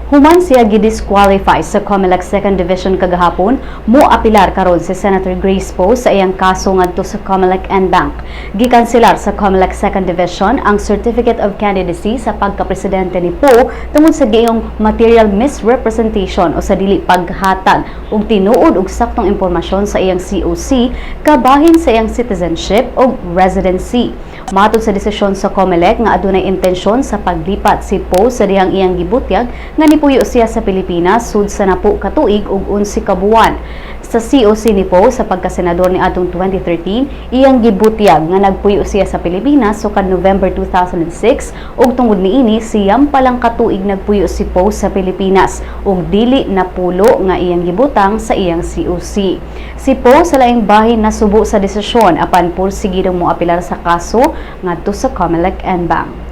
Human siya gidisqualify sa COMELEC Second Division kagahapon, mo-apilar karon si Senator Grace Poe sa iyang kaso ngadto sa COMELEC en banc. Gikanselar sa COMELEC Second Division ang Certificate of Candidacy sa pagkapresidente ni Poe tungod sa giingong material misrepresentation o sa dili paghatag og tinuod ug saktong impormasyon sa iyang COC kabahin sa iyang citizenship o residency. Matod sa desisyon sa COMELEC nga adunay intensyon sa paglipat si Poe sa dihang iyang gibutyag nga nipuyo siya sa Pilipinas sud sa 10 ka tuig ug 11 ka buwan. Sa COC ni Poe sa pagkasenador ni atong 2013, iyang gibutyag nga nagpuyo siya sa Pilipinas sukad November 2006 ug tungod niini 9 pa lang ka tuig nagpuyo si Poe sa Pilipinas ug dili napulo nga iyang gibutang sa iyang COC. Si Poe sa laing bahin nasubo sa desisyon apan pursigidong moapilar sa kaso ngadto sa COMELEC en banc.